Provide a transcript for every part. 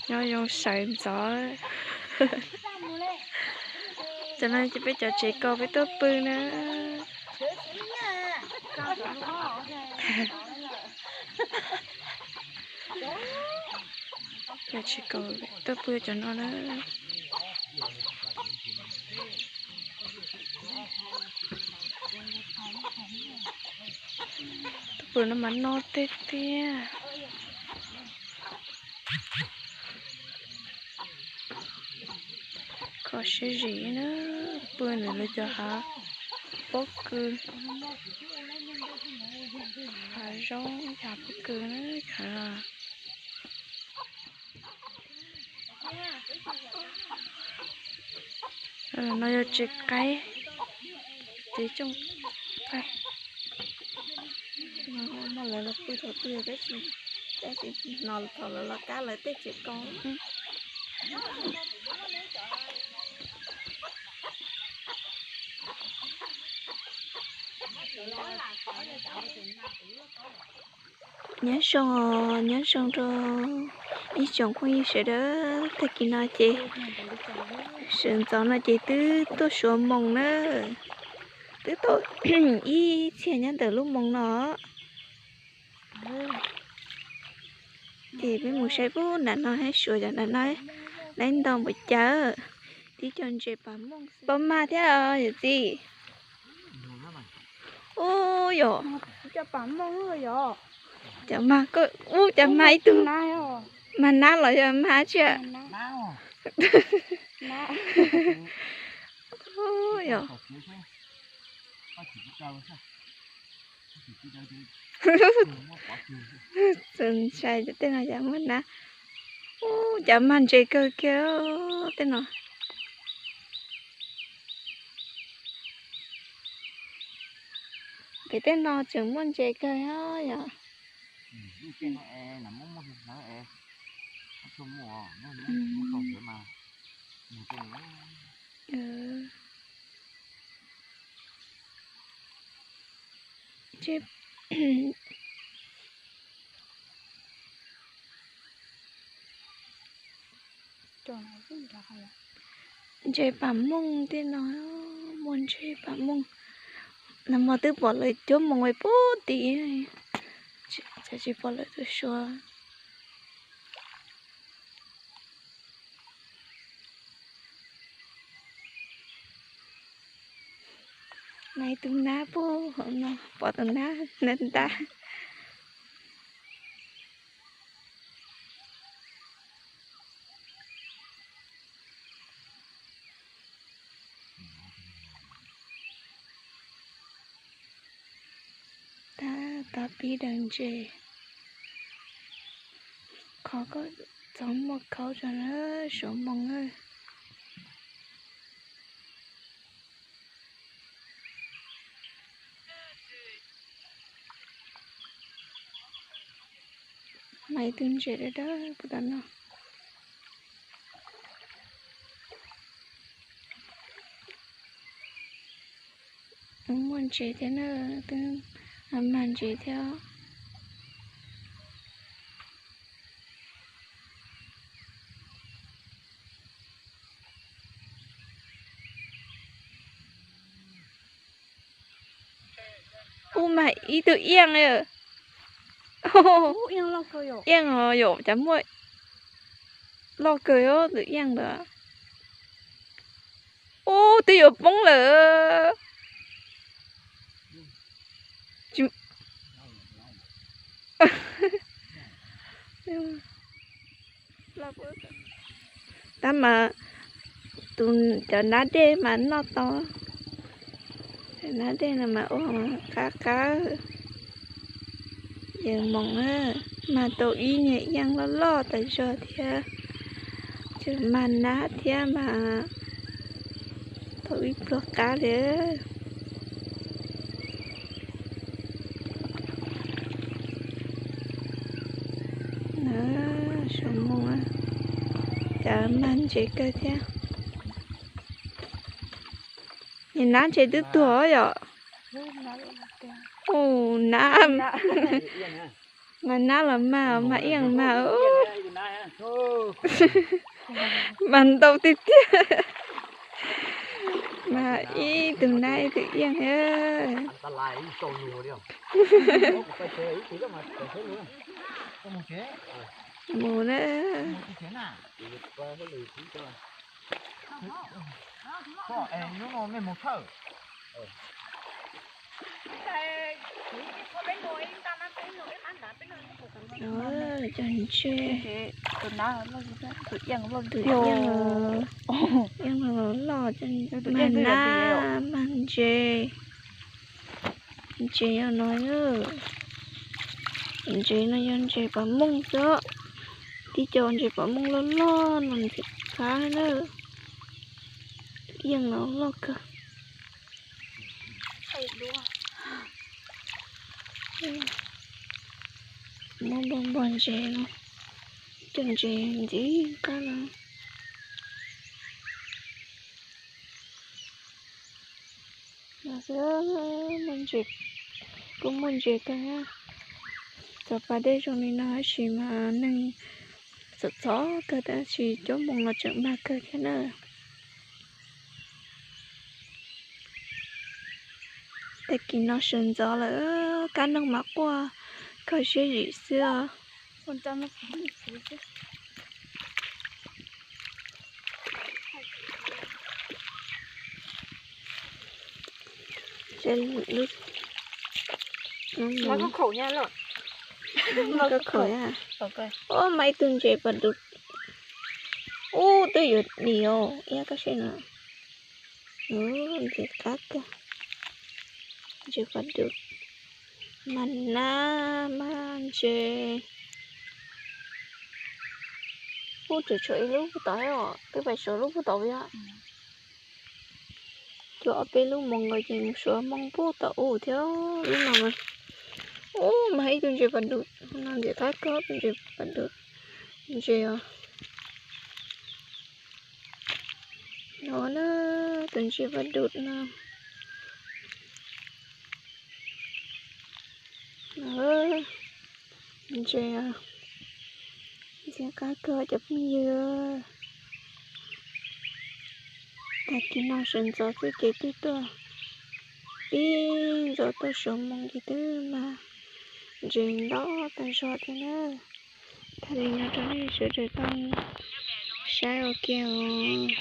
Nyob zoo sawv ntxov. Cov no ces peb cov tsev kaus peb tuaj pw na. Cov tsev kaus tuaj pw cov no na. Tuaj pw no mas noj tej tiag. Kho siab zim na, pw ntawm lawv cov hav pob kws, hav zoov, hav pob kws na. No yog tsev qaib, tsev tsoo qaib. Muaj lawv los pw thaum twg tab sis, tab sis no thaum lawv los kab lawv tej tsev kaus. Nyob zoo, nyob zoo rau ib tsoom phooj ywg sawv daws, tag kis no ces sawv ntxov no ces twb tuaj suav moos na, twb tau ib txhia nyob ntawm lub moos no. Ces peb mus saib pub nram no hab suav cov nram no, laib ntau npaum cas. Tib co ntses pas mooj pab mag thiab yawm txiv. Ub yom, cov mag, ub cov mag ib tug, mag nab los yog mag tsi? Yom. Txaus ntshai, tej no yog mag nab. Ub, cov mag ntses kawg kiag tej no. Pem tej no tseem muaj ntses kawg yom. Ntses pas mooj tej no, muaj ntses pas mooj. Nag hmo twb pom lawv cuab moos puag tim, tsis pom lawv tuaj suav. Mas ib tug nab puag hauv no, pom tus nab ntab ntab. Tab tom pib daws ntses, qhov ko txhob muaj khaub tso na, suav moos na. Mas ib tug ntses dawb dawb puag tom no. Muaj ntses thiab na, twb mag ntses thiab. Ub, mas ib tug iaj, iaj os yom, cas muaj loj kawg tus iaj ntawd. Ub, twb yuav poob lawm. Tab mas tus, cov nab dej mas noj tau. Cov nab dej no mas ua qab qab. Yawg moos na, mag tau ib niag iaj loj loj tas zog thiab. Tseem mag nab thiab mas tau ib pluag qab li. Suav moos, cas mag ntses kawg thiab. Nim nab ntses twb tuag yom. Ub, nab. Mas nab los mag, mag ib yam mag. Mag ntau tiag tiag. Mag ib tug nab ib tug iab. Mus na. Cov ntses, tus iab los loj, mag nab mag ntses. Ntses yog no, ntses no yog ntses pas mooj xwb. Tib co ntses pas mooj loj loj no ntxim qab na. Tus iab no loj kawg. Muab npog npog ntses no, cov ntses ntxim qab no. No xwb, muaj ntses, kuj muaj ntses kawg. Txog pas dej zoo li no tab sis mas neeg txom txom kawg tab sis cov moo los tseem mag kawg thiab na. Tag kis no sawv ntxov lawm, kab noog mas quaj kho siab zim xwb os. Ub, mas ib tug ntses pas dub. Ub, twb yuav dim os, iab koj saib no. Ntxim qab kawg. Ntses pas dub, mag nab mag ntses. Ub, tseem tshuav ib lub puag tod os, twb pais suav lub puag tod yom. Cua ob peb lub moo nkaus ces mus suav moo puag tom ub thiab lub no. Ub, mag ib tug ntses pas dub no, ntxim qab kawg tus ntses pas dub. Ntses os. No na, tus ntses pas dub no. Ntses, ntxim qab kawg cov phooj ywg. Tag kis no sawv ntxov xwb ces twb tuaj ib ntxov tuaj suav moo ces twb mag ntses ntau tag zog thiab na. Thaij li no rau nej sawv daws tau saib ua ke os.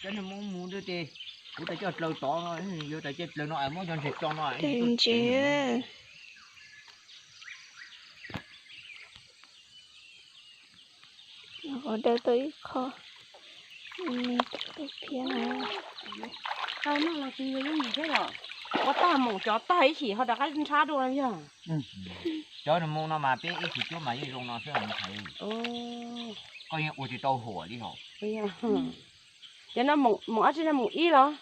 Cov ntses, kuv tas coj plaws tod no, yuav tas coj plaws no es muab cov ntses tso no. Ntses. Qhov daw tau ib qho, me tau phiab na. Tau noj los tsis yog yooj yim thiab yom. Ua tag mus cov tag ib chim ho rov qab ntshab dua yog. Cov mus no mas peb ib chim cuab mas yeej zoo no xwb. Koj yeej ua tsis tau huam li hos. Cov no mus dab tsi no, mus ib los?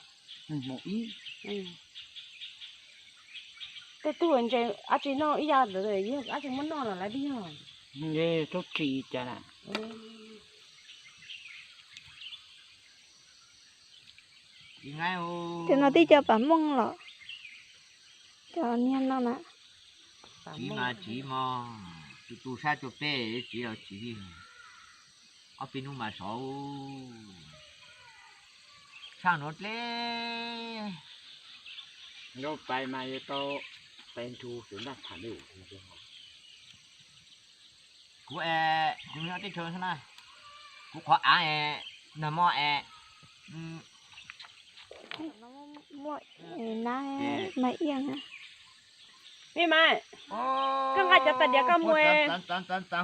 Tej tug ntses dab tsi noj ib yam ntawd, dab tsi muab noj los lawv twb yog. Tub ris cas na. Ces no tib co pas mooj los? Cov niag no na. Tsiv mas tsiv mog, tus tus sab tus peb tsiv los tsiv li. Ob peb hnub mas sov. Tshaj nuav dleb. Nkauj pais mas yuav tau pais nrug tus ntaj tham li. Kuv es kuv nyob teb chaws xwb na, kuv qhov av es nag hmo es muaj nab mas iaj. Me mas, koj nqa cov tais diav koj mus,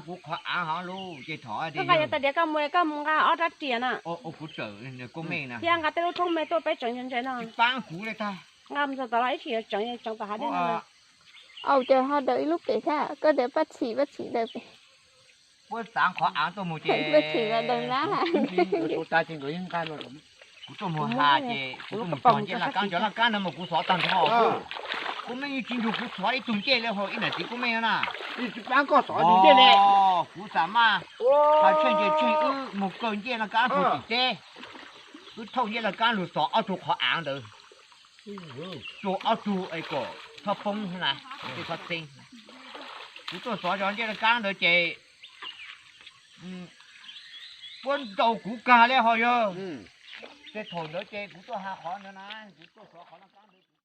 kuv qhov av hov lub ces thov koj nqa cov tais diav koj mus, koj mus nqa ob rab riam na. Kuv txawm koob meej na, thiab nqa tej lub thoob me tuaj peb tseev ntses no. Tsis paab kuv li tag. Nqa mus txog tom los ib chim tseev, tseev tom hav dej no. Au, ces ho daws ib lub pem thiab, koj tias paj txhim, paj txhim daws pem. Kuv xaav qhov av tuaj mus ces, paj txhim los daws nab. Kuv tuaj mus has ces kuv tuaj mus txog ncej laj kaab, cov laj kaab no mas kuv xov tag nrho. Kuv meej yeej tsis nrug kuv xov ib tug ncej li hos ib nam txiv kuv meej na. Kuv xaav mas, tsheej ces tsheej wb mus kaw ncej laj kaab puag tim teb, wb thauj ncej laj kaab lug xov ob tug qhov av ntawd, tsuag ob tug es kom txhob poob na, txhob txeeb. Kuv tuaj xov cov ncej laj kab ntawd ces puab ntaus kuv kag li ho yog. Ces thaum ntawd ces kuv tuaj has qhov ntawd na, kuv tuaj xov qhov laj kab ntawd.